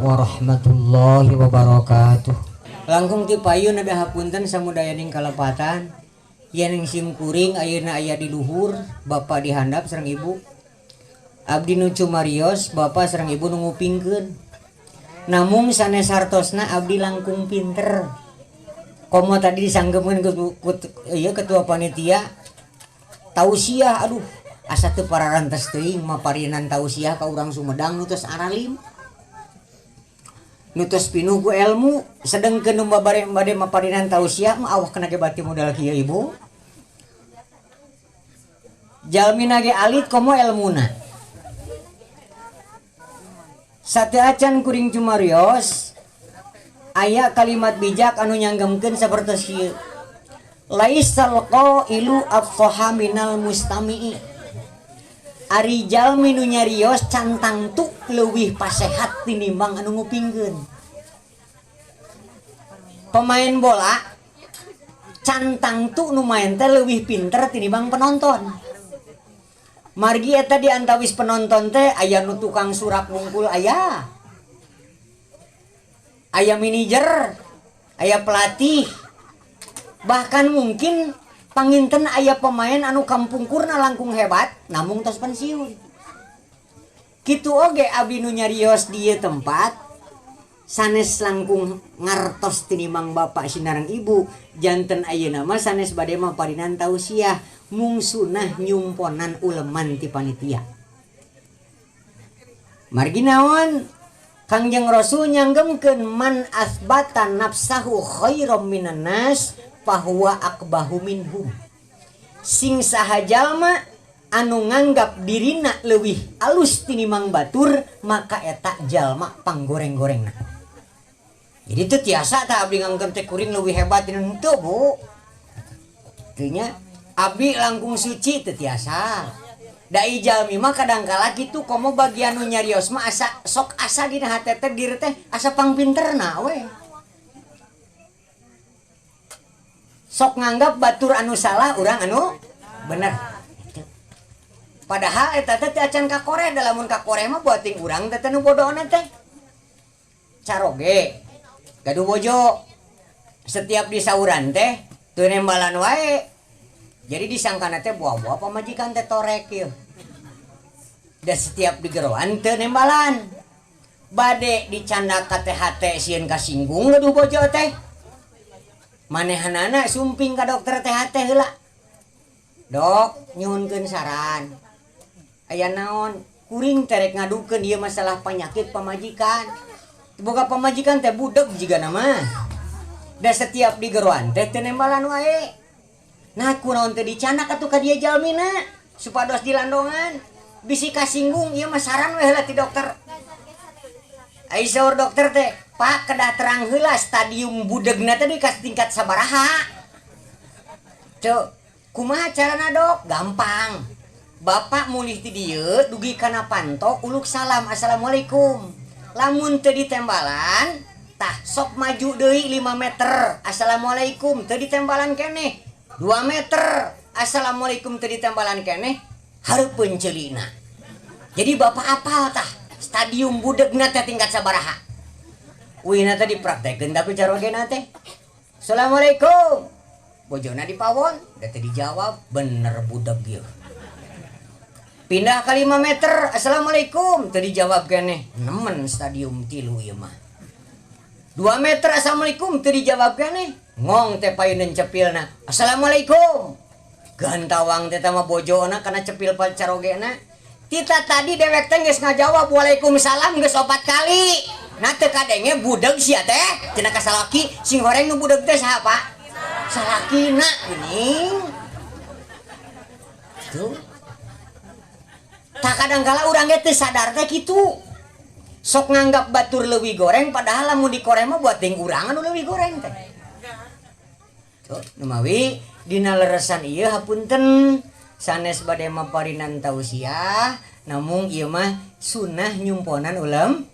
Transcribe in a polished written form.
Warahmatullahi wabarakatuh. Langkung ti payun ada hapunten samudayaning kalepatan. Yen sim kuring ayeuna aya di luhur, bapak di handap sareng ibu. Abdi nu cumarios, bapak sareng ibu nu ngupingkeun. Namung sanes hartosna abdi langkung pinter. Komo tadi disanggeumkeun ku ieu ketua panitia tausiah, aduh asa teu pararantes teuing maparinan tausiah ka urang Sumedang nu tos aralim. Nu tos pinuh ku ilmu, sedengkeun nu babare bade maparinan tausiah mah awak kena ge bati modal kieu ibu. Jalmina ge alit komo elmuna. Sateu acan kuring cumarios aya kalimat bijak anu nyanggemkeun sapertos ieu. Laisal qailu afsaha minal mustami'i. Ari jalmi nu nyarios can tangtu leuwih pasehat tinimbang anu ngupingkeun. Pemain bola can tangtu nu main teh leuwih pinter tinimbang penonton. Margi eta di antawis penonton teh aya nu tukang surak wungkul aya. Aya manajer, aya pelatih. Bahkan mungkin panginten aya pemain anu kampungkurna langkung hebat namung tos pensiun. Kitu oge abi nu nyarios di ieu tempat sanes langkung ngartos tinimbang bapak sinareng ibu, janten ayeuna mah sanes bade maparinan tausiah mung sunah nyumponan uleman ti panitia. Margi naon? Kangjeng Rasul nyanggemkeun man asbata nafsahu khairam minan nas fahuwa akbahu minhum. Sing saha jalma anu nganggap dirina leuwih alus tinimbang batur maka eta jalma panggoreng-gorengna. Jadi teu tiasa tah abdi nganggep teh kuring leuwih hebat tinimbang henteu, Bu. Teu nya abdi langkung suci teu tiasa. Da jalmi mah kadangkala kitu komo bagian nu nyarios mah asa sok asa dina hate teh diri teh asa pangpinterna we. Sok nganggap batur anu salah urang anu bener. Padahal eta teh teu acan kakore, da lamun kakore mah buating urang teh nu bodohna teh. Caroge gaduh bojo setiap disauran teh teu nembalan wae. Jadi disangkana teh buah-buah pamajikan teh torek ieu. Da setiap digeroan teu nembalan. Bade dicanda ka teh hate sieun kasinggung gaduh bojo teh. Manehanana sumping ka dokter teh hate heula. Dok, nyuhunkeun saran. Aya naon? Kuring terek ngadukeun ieu masalah penyakit pamajikan. Boga pamajikan teh budeg jigana mah. Da setiap digeroan teh teu nembalan wae. Nah kunaon teh dicanak atuh ka dieu jalmina supados dilandongan. Bisi kasinggung ieu mah saran we heula ti dokter. Ai saur dokter teh, Pak kedah terang heula stadium budegna teh di tingkat sabaraha. Ceu, kumaha carana dok? Gampang. Bapak mulih ti dieu dugi kana panto uluk salam assalamualaikum. Lamun teu ditembalan tah sok maju deui 5 meter. Assalamualaikum teu ditembalan keneh. 2 meter. Assalamualaikum teu ditembalan keneh. Hareupeun ceulina. Jadi bapak apal tah stadium budegna teh tingkat sabaraha. Uina teh dipraktekeun tapi carogena teh. Assalamualaikum. Bojona dipawon, da teu dijawab, bener budeg ieu. Pindah ke 5 meter, assalamualaikum, teu dijawab keneh. Nemen stadium 3 ieu mah. 2 meter assalamualaikum teu dijawab keneh. Ngong teh payuneun cepilna. Assalamualaikum. Gantawang teh mah bojona kana cepil carogena. Tita tadi dewek teh geus ngajawab waalaikumsalam geus 4 kali. Nah teu kadenge budeg sia teh. Cenah ka salaki sing horeng nu budeg teh saha, Pak? Salakina geuning. Tuh. Tak kadangkala urang ge teu sadar teh kitu. Sok nganggap batur leuwih goreng padahal lamun dikoreng mah buat ting urang anu leuwih goreng teh. Tuh, numawi dina leresan ieu hapunten sanes bade maparinan tausiah namung ieu mah sunah nyumponan ulama.